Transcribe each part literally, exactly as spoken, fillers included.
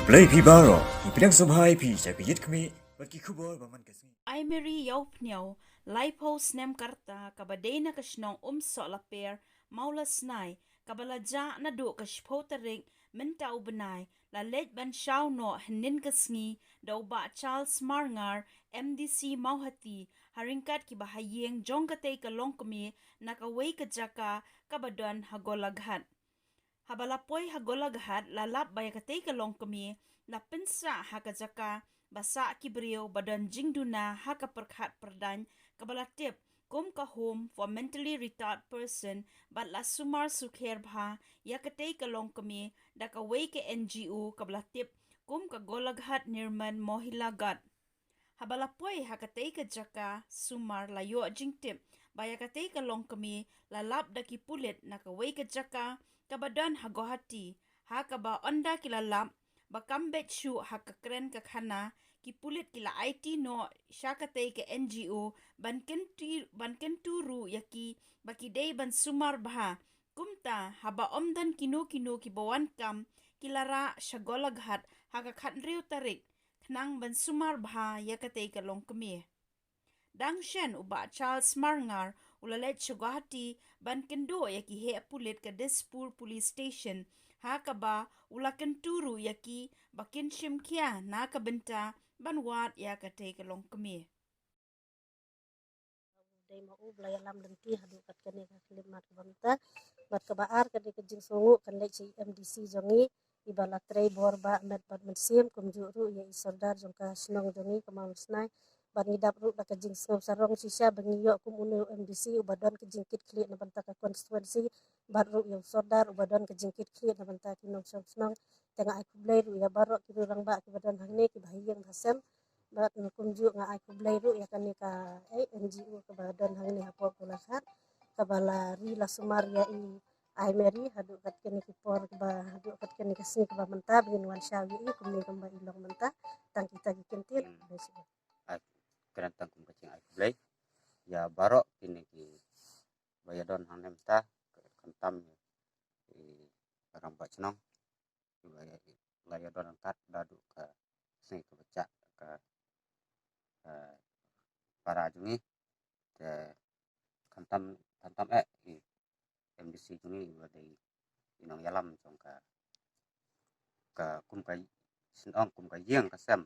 Khublei phi baroh, ngi pdiang sngewbha ïa phi sha ka Ïit Khmih bad ki khubor ba man ka sngi. Ai Mary Ïawphniaw, laiphew snem ka rta, kaba dei na ka shnong Umsohlaper, Mawlasnai, kaba la jah naduh ka shiphew tarik mynta u bnai, la leit ban shaw noh hynnin ka sngi da u Bah Charles Marngar, M D C Mawhati, ha ryngkat kiba ha ïing jong katei ka longkmie na kawei ka jaka kaba don ha Golaghat. Haba la poi ha Golaghat, la lap ba ïa katei ka longkmie la pynsah ha ka jaka ba sah ki briew ba don jingduna ha ka pyrkhat pyrdaiñ, kaba la tip kum ka home for mentally retarded person, bad la sumar sukher bha ïa katei ka longkmie da kawei ka N G O kaba la tip kum ka Golaghat Nirman Mohila Guard. Haba la poi ha katei ka jaka sumar, la ïoh jingtip ba ïa katei ka longkmie la lap da ki pulit na kawei ka jaka kaba don ha Guwahati, ha kaba ynda ki la lap ba kam beit shuh ha ka kren ka khana, ki pulit ki la aiti noh sha katei ka N G O ban kyntu, ban kyntu ruh ïa ki ba ki dei ban sumar bha. Kumta, haba ym don kino kino kiba wan kam, ki la rah sha Golaghat ha ka khathynriew tarik khnang ban sumar bha ïa katei ka longkmie. Dang shen, u Bah Charles Marngar u la leit sha Guwahati ban kynduh ïa ki heh pulit ka Dispur Police Station, ha kaba u la kyntu ruh ïa ki ba kin shim khia na ka bynta ban wad ïa katei ka longkmie. Dei ma u ba la ïalam lynti haduh kat kane ka khyllipmat kaba mynta. Bad kaba ar, ka dei ka jingsngewnguh kan leit sha i M D C jong ngi, iba la trei bor ba met bad mynsiem, kumjuh ruh ïa i sordar jong ka shnong jong ngi ka Mawlasnai. Bad ngi dap ruh da ka jingsngew sarong shisha ba ngi ïoh kum une u M D C uba don ka jingkitkhlieh na bynta ka constituency, bad ruh ïa u sordar uba don ka jingkitkhlieh na bynta ki nongshong shnong. Te nga ai khublei ruh ïa baroh ki rangbah kiba don hangne, kiba ha ïing ha sem. Bad kumjuh nga ai khublei ruh ïa kane ka, eh, N G O kaba don hangne hapoh Golaghat, kaba la ri la sumar ïa i Ai Mary haduh kat kane ki por kaba, haduh kat kane ka sngi kaba mynta, ba ngin wan shaw ïa i kumne kumba i long mynta. Tang kita ki kyntien. Hmm. Khublei shibun. Ai, kren tang kum ka jingai khublei ïa baroh kine kiba ïadon hangne mynta, khamtam i rangbah shnong, la ïadon ryngkat naduh ka sngi kaba jah ka, eh, para jong ngi. Te khamtam, khamtam eh i M D C jong ngi ba dei i nongïalam jong ka, ka kum ka shnong, kum ka ïing ka sem,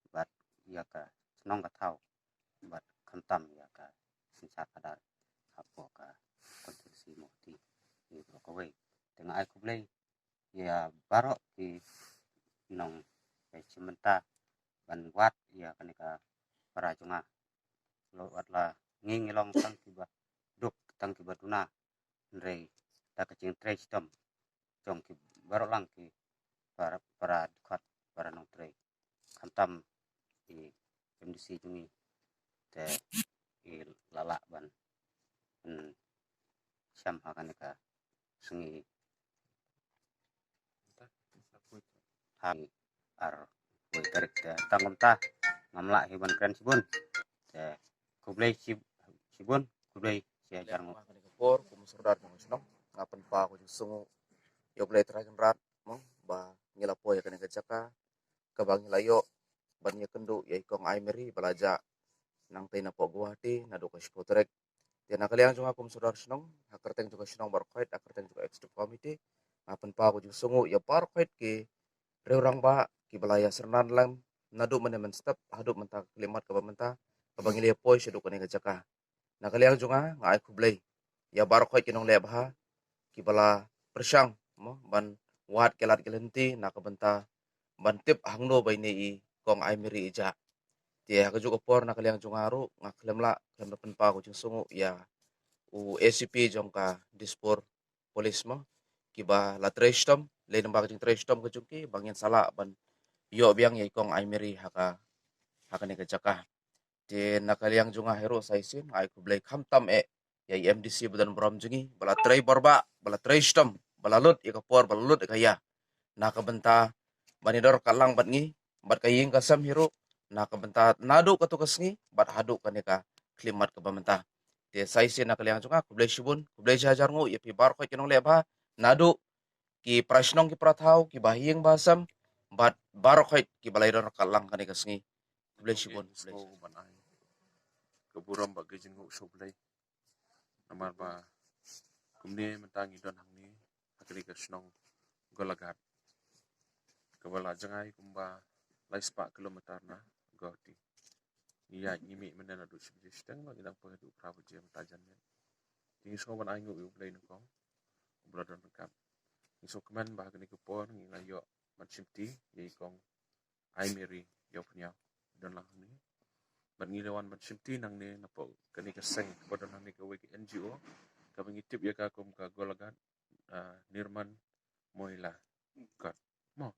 bad ïa ka shnong ka thaw, bad khamtam ïa ka synshar khadar hapoh ka constituency Mawhati. Ïa baroh kawei, te nga ai khublei ïa baroh ki nongshim bynta ban wad ïa kane ka para jong nga. Lo wat la ngi ngi long tang kiba duk, tang kiba duna, hynrei da ka jingtrei shitom jong ki baroh lang ki para, para dkhot, para nongtrei, khamtam i M D C jong ngi, te i la lah ban, hmm, shem ha kane ka sngi ha arphew tarik. Te tang kumta, ngam lah hi ban kren shibun. Te khublei shib-, shibun, khublei shihajar nguh. Por kum sordar jong shnong, nga pynpaw ka jingsngewnguh ïa U Blei Trai Kynrad mo, ba ngi la poi ha kane ka jaka kaba ngi la ïoh ban ïakynduh ïa i kong Ai Mary ba la jah nangtei napoh Guwahati naduh ka shiphew tarik. Te na ka liang jong nga kum sordar shnong, ha kyrteng jong ka shnong baroh khoit, ha kyrteng jong ka executive committee, nga pynpaw ka jingsngewnguh ïa baroh khoit ki riew rangbah kiba la ïasyrnad lang naduh mynne mynstep haduh mynta ka khyllipmat kaba mynta, kaba ngi la ïa poi shaduh kane ka jaka. Na ka liang jong nga, nga ai khublei ïa baroh khoit ki nongleh bha kiba la pyrshang mo ban wad ki lad ki lynti na ka bynta ban tip hangno ba ine i kong Ai Mary i jah. Te ha kajuh ka por, na ka liang jong nga ruh, nga khlem lah khlem da pynpaw ka jingsngewnguh ïa u A C P jong ka Dispur Police mo, kiba la trei shitom, lei namar ka jingtrei shitom ka jong ki ba ngin sa lah ban ïoh biang ïa i kong Ai Mary ha ka, ha kane ka jaka. Te na ka liang jong nga hi ruh sa shisien nga ai khublei khamtam eh ïa i M D C ba don burom jong ngi, ba la trei borbah, ba la trei shitom, ba la lut ïa ka por, ba la lut ïa ka ïa, na ka bynta ban ïadon ryngkat lang bad ngi bad ka ïing ka sem hi ruh, na ka bynta naduh kato ka sngi bad haduh kane ka khyllipmat kaba mynta. Te sa shisien na ka liang jong nga, khublei shibun, khublei shihajar nguh ïa phi baroh khoit ki nongleh bha, naduh ki para shnong ki para thaw, kiba ha ïing ba ha sem, bad baroh khoit kiba la ïadon ryngkat lang kane ka sngi. Khublei shibun, khublei. Sngewbha ban ai ka burom bad ka jingnguh sha U Blei. Namar ba kumne mynta ngi don hangne ha kane ka shnong Golaghat, kaba la jngai kumba lai spah kilometer na Guwahati. Ngi ïaid ngi mih mynne naduh shi baje shiteng, ngi dang poi haduh phra baje mynta janmiet. Te ngi sngewbha ban ai nguh ïa U Blei nyngkong uba la don ryngkat. Ngi sngewkmen ba ha kane ka por ngi la ïoh ban shimti ïa i Kong Ai Mary Ïawphniaw, don lang hangne. Bad ngi la wan ban shimti nangne napoh kane ka seng kaba don hangne, kawei ka N G O kaba ngi tip ïa ka kum ka Golaghat, ah, Nirman Mohila Gat. Mo,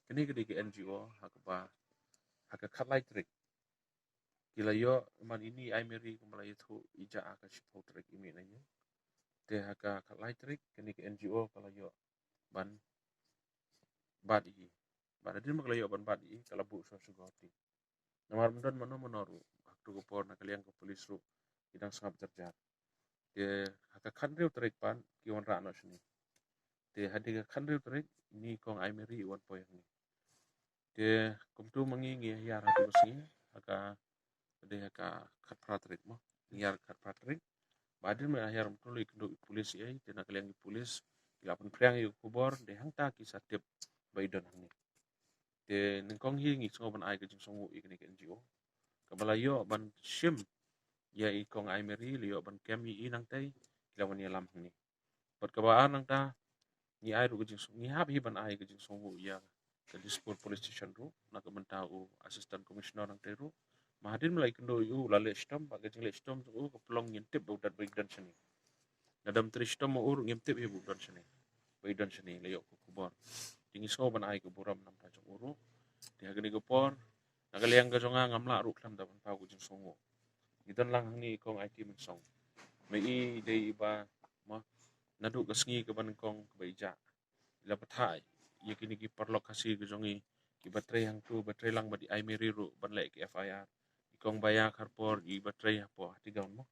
kane ka dei ka N G O ha kaba ha ka khatlai tarik ki la ïoh, man ini Ai Mary kumba la ïathuh, i jah ha ka shiphew tarik i mih na ïing. Te ha ka khatlai tarik kane ka N G O ka la ïoh ban bat ïa i. Bad hadien ba ka la ïoh ban bat ïa i, ka la buh shuwa sha Guwahati. Namar ym don mano mano ruh ha kato ka por, na ka liang ka pulit ruh ki dang sngap jar jar. Te ha ka khathynriew tarik pat ki wanrah noh shane. Te hadien ka khathynriew tarik ini i Kong Ai Mary i wan poi hangne. Te kumto ma ngi ngi hiar ha kato ka sngi, ha ka, dei ha ka khatphra tarik mo. Ngi hiar khatphra tarik. Bad hadien ba ngi hiar kumto, la ïakynduh i pulit ïa i, te na ka liang i pulit ki la pynphriang ïa ka khubor, dei hangta ki sa tip ba i don hangne. Te nyngkong hi ngi sngewbha ban ai ka jingsngewnguh ïa kane ka N G O kaba la ïoh ban shim ïa i Kong Ai Mary, la ïoh ban kem ïa i nangtei, ki la wan ïalam hangne. Bad kaba ar nangta, ngi ai ruh ka jingsngew, ngi hap hi ban ai ka jingsngewnguh ïa ka Dispur Police Station ruh, na ka bynta u Assistant Commissioner nangtei ruh. Ma hadien ba la ïakynduh ïa u, u la leh shitom, bad ka jingleh shitom jong u ka pynlong ngim tip ba u dang, ba i don shane. Lada ym trei shitom ma u ruh ngim tip hi ba u don shane, ba i don shane, la ïoh ka khubor. Te ngi sngewbha ban ai ka burom na ka bynta jong u ruh. Te ha kane ka por, na ka liang ka jong nga ngam lah ruh khlem da pynpaw ka jingsngewnguh. Ngi don lang hangne i Kong Aiti Mynsong. Ma i dei iba, ma, naduh ka sngi kaba nyngkong kaba i jah, i la bthah ïa kine ki paralok Khasi ka jong i kiba trei hangto, ba trei lang bad i Ai Mary ruh ban leh ki F I R. I Kong Baya Kharpor iba trei hapoh Hatigaon mo.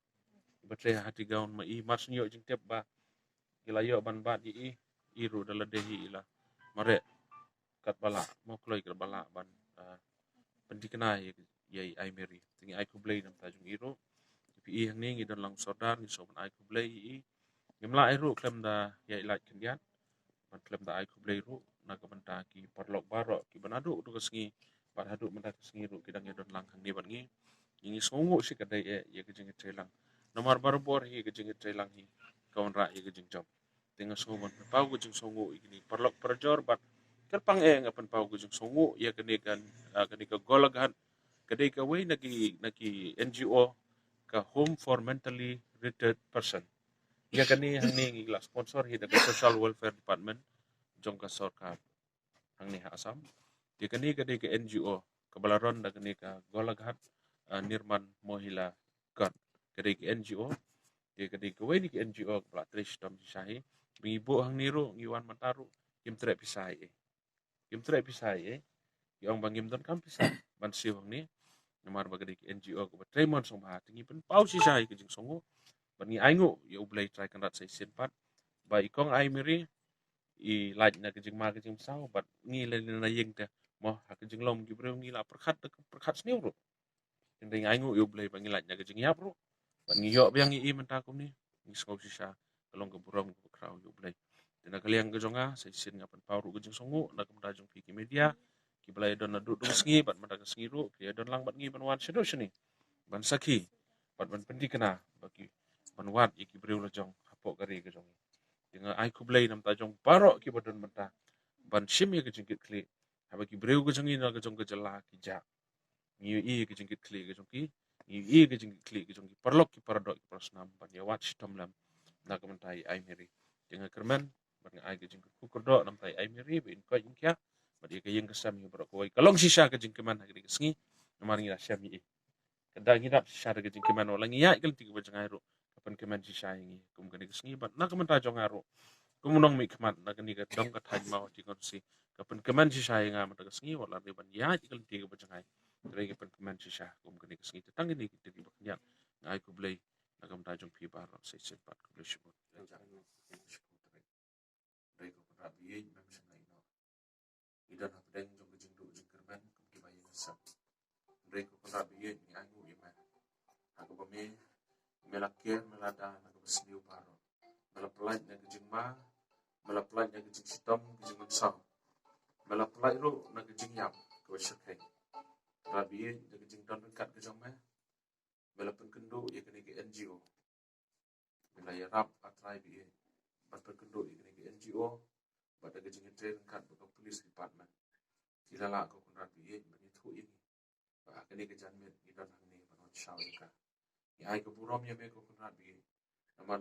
Iba trei ha Hatigaon, ma i mar shu ïoh jingtip ba ki la ïoh ban bat ïa i, i ruh da lade hi i la mareh katba lah, mo, kloi katba lah ban, ah, pynthikna ïa, ïa i Ai Mary. Te ngi ai khublei na ka bynta jong i ruh. Phi i hangne ngi don lang u Sordar, ngi sngewbha ban ai khublei ïa i. Ngim lah ei ruh khlem da ïaid lait khyndiat, ban khlem da ai khublei ruh na ka bynta ki paralok baroh kiba naduh kato ka sngi bad haduh mynta ka sngi ruh ki dang ïadon lang hangne bad ngi. Ngi sngewthuh shikatdei eh ïa ka jingïatreilang. Namar barabor hi ka jingïatreilang hi ka wanrah ïa ka jingjop. Te nga sngewbha ban pynpaw ka jingsngewnguh ïa kine ki paralok parajor bad kyrpang eh nga pynpaw ka jingsngewnguh ïa kane ka, ah, kane ka Golaghat, ka dei kawei na ki, na ki N G O, ka Home for Mentally Retarded Person. Ïa kane hangne ngi la sponsor hi da ka Social Welfare Department jong ka sorkar hangne ha Assam. Te kane ka dei ka N G O kaba la run da kane ka Golaghat, ah, Nirman Mohila Gat. Ka dei ka N G O. Te ka dei kawei na ki N G O kaba la trei shitom shisha hi. Ba ngi buh hangne ruh, ngi wan mynta ruh, kim treh pisa ei ei. Kim treh pisa ei ei. Ki ong ba ngim donkam pisa ban siew hangne. Namar ba ka dei ka N G O kaba trei mon sngewbha. Te ngi pynpaw shisha ïa ka jingsngewnguh bad ngi ainguh ïa U Blei Trai Kynrad sa shisien pat ba i Kong Ai Mary i lait na ka jingma ka jingmynsaw bad ngi leh na ïing te, mo, ha ka jinglong ki briew ngi la pyrkhat da ka pyrkhat sniew ruh. Te ngi ainguh ïa U Blei ba ngi lait na ka jingïap ruh bad ngi ïoh biang ïa i mynta kumne. Ngi sngew shisha ka long ka burom kaba khraw ïa U Blei. Te na ka liang ka jong nga sa shisien nga pynpaw ruh ka jingsngewnguh na ka bynta jong phi ki media kiba la ïadon naduh ka sngi bad mynta ka sngi ruh ki ïadon lang bad ngi ban wan shaduh shane ban sakhi bad ban pynthikna ba ki, ban wad ïa ki briew la jong hapoh ka ri ka jong ngi. Te nga ai khublei na ka bynta jong baroh kiba don mynta ban shim ïa ka jingkitkhlieh, haba ki briew ka jong ngi na ka jong ka jylla ki jah. Ngi ïohi ïa ka jingkitkhlieh ka jong ki, ngi ïohi ïa ka jingkitkhlieh ka jong ki paralok ki paradoh ki parasnam ban ïawad shitom lem na ka bynta i Ai Mary. Te nga kyrmen bad nga ai ka jingkyrkhu kyrdoh na ka bynta i Ai Mary ba in koit in khiah bad ïa ka ïing ka sem hi baroh kawei. Ka long shisha ka jingkmen ha kane ka sngi namar ngi la shem ïa i. Ka da ngi dap shisha da ka jingkmen, wat la ngi ïaid ka lynti kaba jngai ruh ka pynkmen shisha ïa ngi kum kane ka sngi. Bad na ka bynta jong nga ruh kum u nongmihkhmat na kane ka dong ka thaiñ Mawhati Constituency, ka pynkmen shisha ïa nga mynta ka sngi, wat la dei ban ïaid ka lynti kaba jngai, ka dei ka pynkmen shisha kum kane ka sngi. Te tang kine ki tynrai ba khyndiat, nga ai khublei na ka bynta jong phi baroh sa shisien pat. Khublei shibun. Dei ka Kynrad ba ïeit, mem shynna ïehnoh. I don hapdeng jong ka Hynrei ko Kynrad ba ïeit, ngi ainguh ïa me ha kaba me, me la ker, me la da na kaba sniew baroh. Me la pyllait na ka jingma, me la pyllait na ka jingshitom, ka jingmynsaw. Me la pyllait ruh na ka jingïap kaba shyrkhei. Kynrad ba ïeit, da ka jingdon ryngkat ka jong me, me la pynkynduh ïa kane ka N G O. Me la ïarap, A Trai ba ïeit, ban pynkynduh ïa kane ka N G O bad da ka jingïatrei ryngkat bad ka police department. Ki la lah, ko Kynrad ba ïeit, ban ïathuh ïa ngi ba ha kane ka janmiet ngi don hangne ban wan shaw ïa ka. Ngi ai ka burom ïa me, ko Kynrad ba ïeit, namar me